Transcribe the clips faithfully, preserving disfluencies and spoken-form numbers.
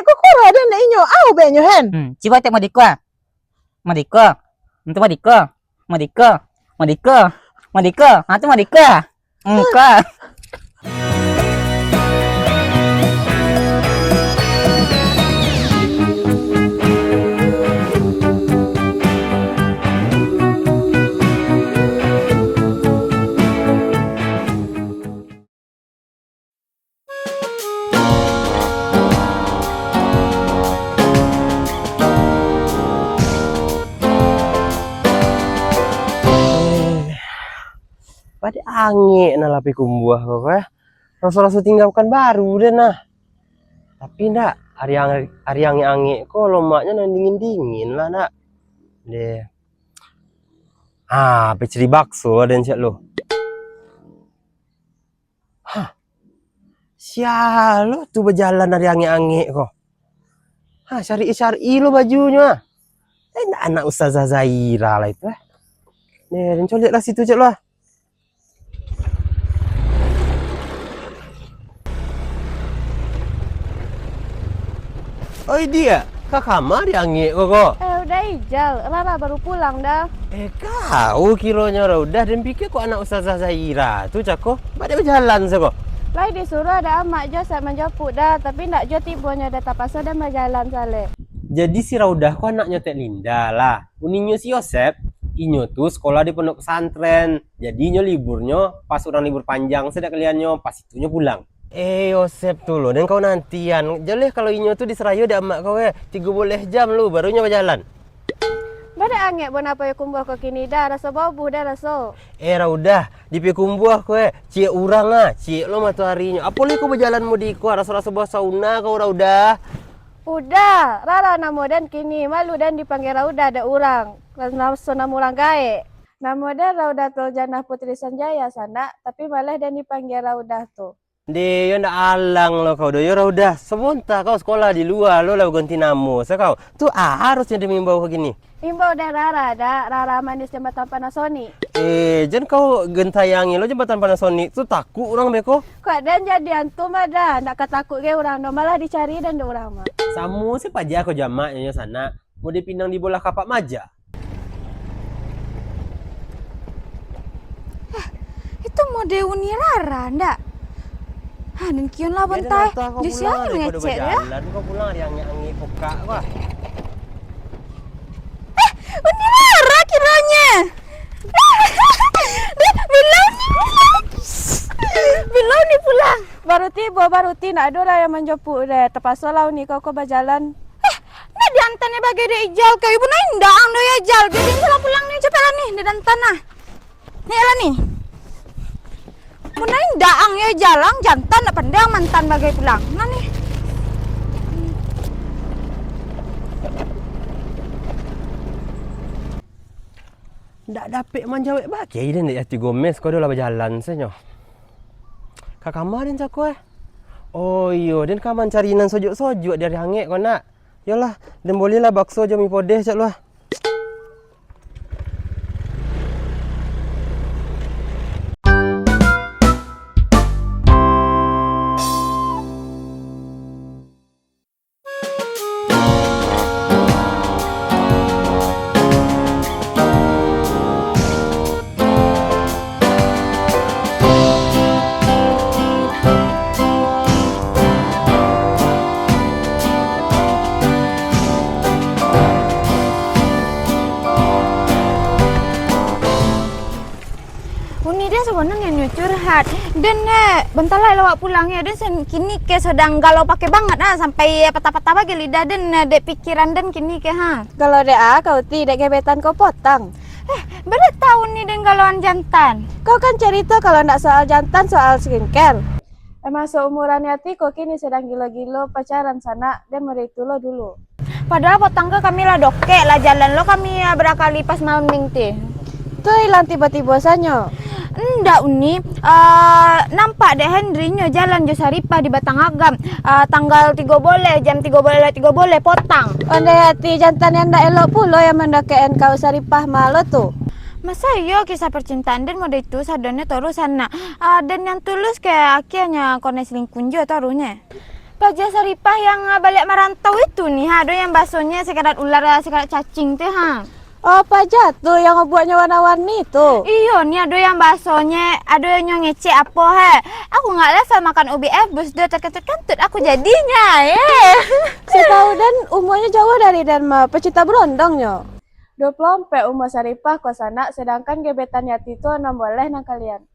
Kok kuro den nak inyo, au be nyo hen. Hmm, cubo tek Madiko ah. Madiko. Untuk Madiko. Madiko. Madiko. Madiko. Ha tu Madiko. Hmm, ko. Eh, padek angek nah lah pai kumbuah ko, eh. Raso-raso tingga Pakanbaru den nah. Tapi ndak, ari ang-, ari angek-angek ko lomaknyo nan dingin-dingin lah, ndak. Deh. Ah, pai cari bakso lah den ciek lo. Hah, sia lo tu bajalan ari angek-angek ko? Hah, syar'i-syar'i lo bajunyo ah. Eh, ndak anak Ustazah Zaira lah itu, eh. Nih, den coliak lah situ ciek lo ah. Oi, Diak, ka kama ari angek ko, ko? Eh, Uda Ijal, Rara baru pulang dah. Eh, kau kironyo Raudah, den pikia kok anak Ustazah Zaira tu cako, baa dek bajalan se ko? Lai disuruah dek amak jo Sep manjapuik dah, tapi ndak juo tibonyo dah, tapaso den bajalan salek. Jadi si Raudah ko anaknyo Tek Linda lah. Uninyo si Yosep, inyo tu sekolah di pondok pesantren. Jadi inyo liburnyo pas urang libur panjang se dek kaliannyo, pas itu nyo pulang. Eh, Yosep tu lo, den kau nantian. Jaleh kalau inyo tu diserayo dek amak kau, eh. Tigo boleh jam lo, baru nyo bajalan. Baa dek angek bo nan pai kumbuah ko kini dah, raso baobuh dah raso. Eh, Raudah, di pai kumbuah ko, eh. Ciek urang ah, ciek lo matoarinyo. Apo lai ko bajalan mudi ko, raso-raso basauna kau, Raudah. Udah, Rara namo den kini, malu den dipanggia Raudah dek urang. Raso namo urang gaek. Namo den Raudatul Jannah Putri Sanjaya sanak, tapi maleh den dipanggia Raudah tu. Deh, yo ndak alang lo kau doh, yo Raudah. Sabonta kau sekolah di lua lo lah baganti namo sa kau. Tu a harusnyo den imbau kau kini. Imbau den Rara dak, Rara manis jambatan Panasonic. Eh, jan kau gentayangi lo jambatan Panasonic tu, takuik urang beko. Kok den jadi antu mah dah, ndak ka takuik ge urang doh, malah dicari den dek urang mah. Samo se paja kau jamaknyo sanak. Mode pinang dibolah kapak maja. Eh, itu mode Uni Rara ndak? Ha, den kion lah bantai. Di sia mangecek ya? Jalan kau pulang, ari angek-angek kokak kau. Eh, Uni Rara kironyo. Deh, bilo Uni pulang? Bilo Uni pulang? Baru tibo, baru ti, ndak ado lah yang manjapuik deh. Tapaso lah Uni kau ko bajalan. Eh, ndak diantan yo bagai dek Ijal ka. Ibu ndak indak ang doh yo Ijal. Jadi salah pulang ni, capek lah ni, ndak diantan lah. Ni lah ni. Ibu ndak indak ang yo Ijal, ang jantan ndak pandai ang mantan bagai pulang. Nah ni. Ndak dapek manjawek bagai den dek Yati Gomez ko, ado lah bajalan se nyo. Ka kama den cako eh? Oh iyo, den ka mancari nan sojuak-sojuak di ari angek ko nak. Yolah, den bolilah bakso jo mi podeh cak lo ah. Uni den sabananyo nyo curhat. Den, eh, banta lai lah awak pulang yo. Den sen-, kini ke sadang galau pakai banget ah, sampai patah-patah bagai lidah den, eh, dek pikiran den kini ke ha. Galau dek a kau ti, dek gebetan kau potang. Eh, bada tau ni den galauan jantan. Kau kan carito kalau ndak soal jantan, soal skincare. Emang seumuran Yati ko kini sadang gilo-gilo pacaran sanak, den mode itu lo dulu. Padahal potang ko kami lah dokek, lah jalan lo kami, ah, barakali pas malam ning ti. Tu ilang tibo-tibo sanyo. Ndak, Uni. Ah, nampak dek Henry nyo jalan jo Saripah di Batang Agam. Ah, tanggal tigo boleh, jam tigo boleh, tigo boleh, potang. Ondeh Yati, jantan yang ndak elok pulo yang mandokek-an kau Saripah mah lo tu. Masa iyo kisah percintaan den mode itu sadonyo toruh sanak. Ah, den yang tulus ke akhirnyo konek selingkuh jo toruhnyo. Paja Saripah yang, ah, baliak marantau itu ni, ha, ado yang basonyo sakarat ular, sakarat cacing tu, ha. Oh, paja tu yang obuaknyo warna-warni tu? Iyo, ni ado yang basonyo, ado yang nyo ngecek apo, he. Aku ngak lah makan ubi ebus, dah terkentut-kentut aku jadinyo, eh. Satahu den, umurnyo jauah dari den mah, pecinta berondongnyo. Dua puluh ampek umur Saripah ko sanak, sedangkan gebetan Yati tu anam baleh nan kalian.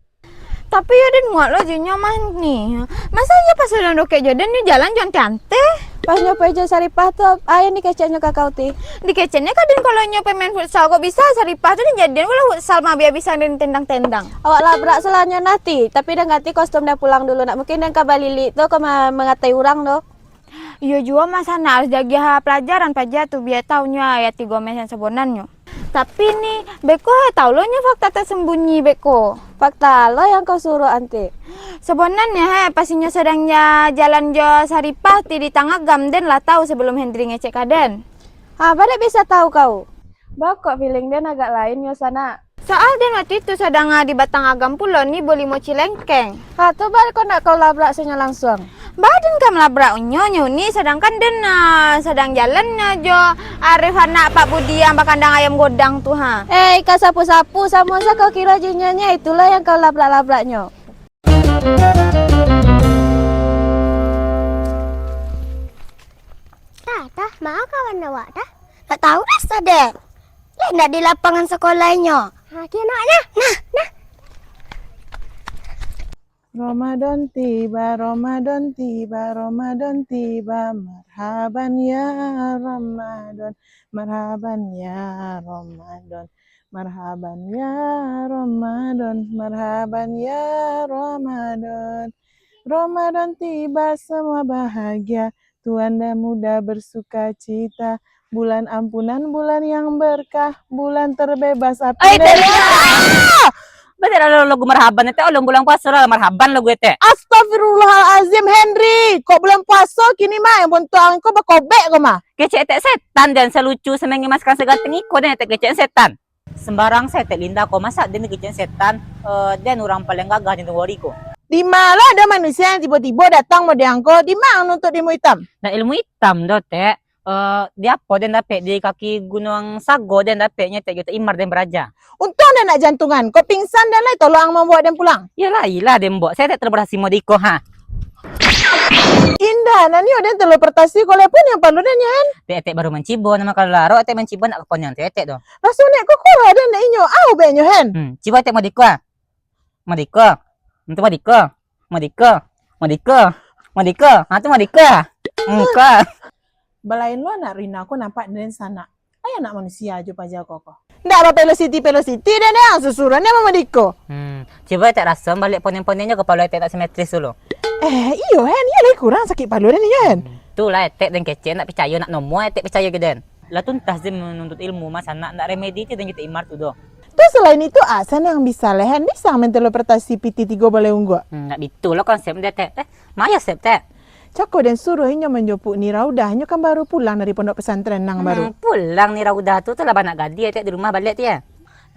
Tapi yo den muak lo jo nyo mah ni. Masa iyo pas sadang dokek jo den, nyo jalan jo ante-ante. Pas nyo pai jo Saripah tu, a yang dikeceknyo ka kau ti? Dikeceknyo ka den kalau nyo pai main futsal, kok bisa Saripah tu dijadian bola futsal mah, biar bisa den tendang-tendang. Awak labrak salanyo nah ti, tapi den ganti kostum den pulang dulu, nak mungkin den ka balilik tu ka ma-, mangatai urang tu. Iyo juo mah sanak, harus diagiah pelajaran paja tu, bia taunyo Yati Gomez nan sabonanyo. Tapi ni, beko he tau lo nyo fakta tersembunyi beko. Fakta lo yang kau suruah antik. Sabonanyo he, pas inyo sadang ja-, jalan jo Saripah ti di tangah gam, den lah tau sabalum Hendri ngecek ka den. Ha, baa dek bisa tau kau? Baa kok feeling den agak lain nyo sanak. Soal den waktu itu sadang, ah, di Batang Agam pulo ni, Bolimo Cilengkeng. Ha, tu baa kok ndak kau labrak se nyo langsuang? Baa den ka malabrak nyo, nyo ni, sadangkan den, ah, sadang jalan, ah, jo Arif anak Pak Budi yang bakandang ayam godang tu, ha. Eh, ka sapu-sapu, samo sa kau kiro jo inyo nyo, itulah yang kau labrak-labrak nyo. Tah, tah, ma kawan awak, tah? Ndak tau asa dek. Lai ndak di lapangan sakolah inyo. Ha, kiro nak, nah, nah, nah. Ramadan tiba, Ramadan tiba, Ramadan tiba. Marhaban ya Ramadan, marhaban ya Ramadan. Marhaban ya Ramadan, marhaban ya Ramadan. Ramadan tiba semua bahagia, Tuan dan muda bersukacita. Bulan ampunan, bulan yang berkah, bulan terbebas api Ai, neraka. Tidak! Baca lagu marhaban, etek, oh, bulan puasa lah marhaban lagu etek. Astagfirullahalazim, Henry. Kok bulan puasa kini mah, yang bontuak angko bakobek ko mah. Kecek etek setan dan selucu, senang ngemaskan seganteng iko dan etek kecek setan. Sembarang sajo etek Linda ko, masa den dikecek setan, eh, den urang paling gagah di nagori ko. Di ma lo ado manusia yang tibo-tibo datang model angko, di ma ang nuntut ilmu itam? Ndak ilmu itam doh, Tek. Eh, di apo den dapek, di kaki Gunuang Sago den dapeknyo, Tek, jo Tek Imar den baraja. Untuang den ndak jantungan, kok pingsan den lai tolong ang mambaok den pulang. Yo lai lah den baok, sajo etek telo bertasi model iko, ha. Indak, nan iyo den telo bertasi, kok lai pun yang parlu den nyo, Hen. Tek, etek baru mancibo, nan kalau larok etek mancibo ndak ka poniang tu etek doh. Raso nek kok kurang den ndak inyo, au bae nyo, Hen. Hmm, cibo etek model iko, ah. Model iko. Untuak model iko. Model iko. Model iko. Ha, tu model iko, ah. Muko. Balain lo anak Rina ko nampak den sanak. Ai anak manusia jo paja ko ko. Ndak ba velocity-velocity den, den suruah den mamodiko. Hmm, cubo etek raso baliak ponen-ponennyo kapalo etek ndak simetris tu lo. Eh, iyo, Hen, iyo lai kurang sakik palo den, iyo, Hen. Hmm, tu lah etek den kecek ndak picayo, ndak nomo etek picayo ka den. Lah tuntas den manuntut ilmu mah sanak, ndak remedi tu den jo Tek Imar tu doh. Tu salain itu, ah, sanang bisa lai, Hen, bisa main teleportasi piti tigo balai unggok. Hmm, ndak bitu lo konsep den, Tek. Eh, ma Yosep, Tek? Cako den suruah inyo manjopuk Ni Raudah, inyo kan baru pulang dari pondok pesantren nan baru. Hmm, pulang Ni Raudah tu, tu lah banak gadih etek di rumah baliak tu, yo.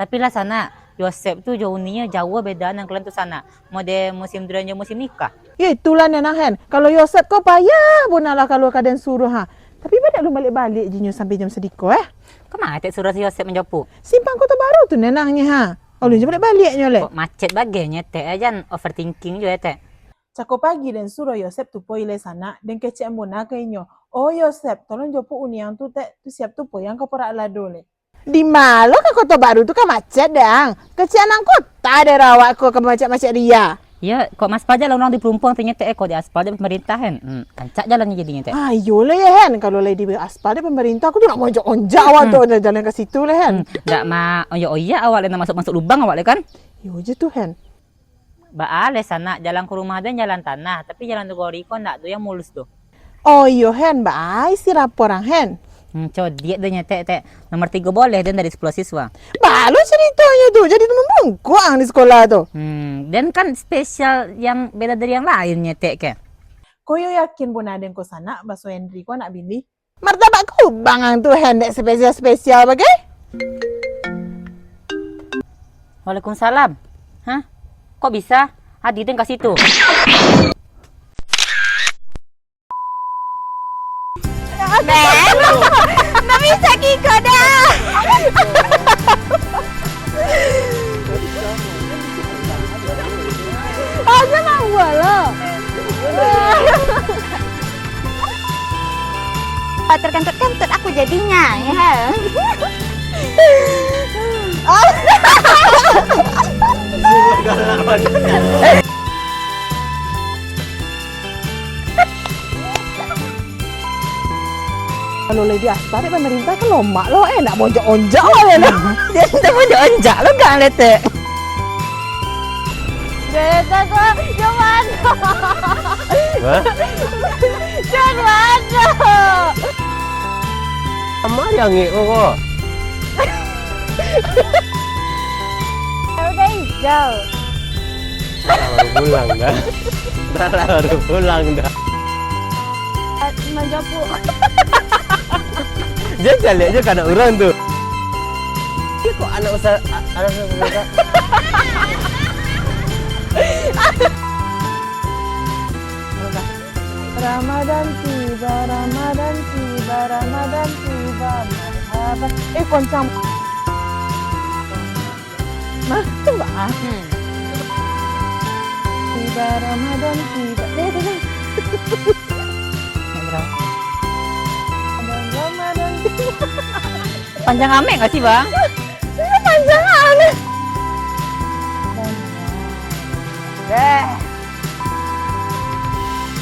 Tapi lah sanak, Yosep tu jo uninyo jauah beda nan kalian tu sanak. Model musim durian jo musim nikah. Yo itulah nan, Hen. Kalau Yosep ko payah bana lah kalau ka den suruah, ha. Tapi badak lu baliak-baliak jinyo sampai jam sadiko, eh. Kama etek suruah si Yosep manjopuk? Simpang Koto Baru tu nan, ha. Alun jo baliak-baliaknyo leh. Kok macet bagai nyo, Tek, eh, jan overthinking jo, eh, Tek. Cako pagi den suruah Yosep tu poi lai sanak, den kecek ambo na ka inyo, "Oh Yosep, tolong jopuk uni ang tu, Tek, tu siap tu poi ang ka Porak Lado lai." Di ma lo ka Koto Baru tu ka macet, dang? Kecek nan kota daerah awak ko ka macet-macet ria. Yo, kok maaspal jalan urang di Pelumpang tu nyo, Tek, eh, kok diaspal dek pemerintah, Hen. Hmm, rancak jalannyo jadinyo, Tek. Ah, iyo lah yo, Hen, kalau lai diaspal dek pemerintah, aku tu nak monjak-onjak awak tu, jalan ka situ lah, Hen. Hmm, ndak ma-, oyak-oyak awak lai, nak masuk-masuk lubang awak lai kan? Iyo je tu, Hen. Baa leh sanak, jalan ka rumah den jalan tanah, tapi jalan nagori ko ndak ado yang mulus doh. Oh iyo, Hen, baa isi rapor ang, Hen? Hmm, codiak den nyo, Tek, Tek. Nomor tigo boleh den dari sepuluh siswa. Baa lo caritonyo tu, jadi teman bungkuk ang di sekolah tu. Hmm, den kan spesial yang beda dari yang lain nyo, Tek, ke? Ko yo yakin bana den ko sanak, baso Henry ko anak bini? Martabak Kubang ang tu, Hen, dek spesial-spesial bagai. Waalaikumsalam. Hah? Kok bisa? Adi den ka situ. Nah, ndak bisa kiko dah. Aja mah gua lo. Terkentut-kentut aku jadinya, ya. Oh. Kalau lai di aspal, dek pamarintah kan lomak lo, eh, nak bonjak-onjak lo, ya, nah. Dia minta bonjak-onjak lo, gang letek. Gaya kau, Joman. Hah? Joman. Sama dia ngek kok. Udah hijau. Dah lah, baru pulang dah. Dah lah, baru pulang dah. Manjapu. Dia caliak je ka anak urang tu. Dia kok anak usah, a-, anak usah, usah. Ramadan tiba, Ramadan tiba, Ramadan tiba, marhaba. Eh, koncang. Nah, coba ah. Hmm. Tiba Ramadan, tiba. Deh, deh, deh. Ramadan, Ramadan, tiba. Panjang amek nggak sih, Bang? Ini panjang amek. Deh.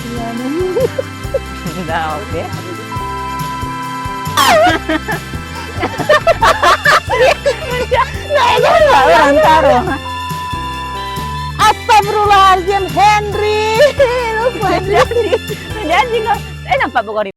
Iya, Bang. Dah, oke. Nah, itu lah orang taruh. Astagfirullahaladzim, Henry. Lupa, Henry. Jadi kau, eh, nampak bukan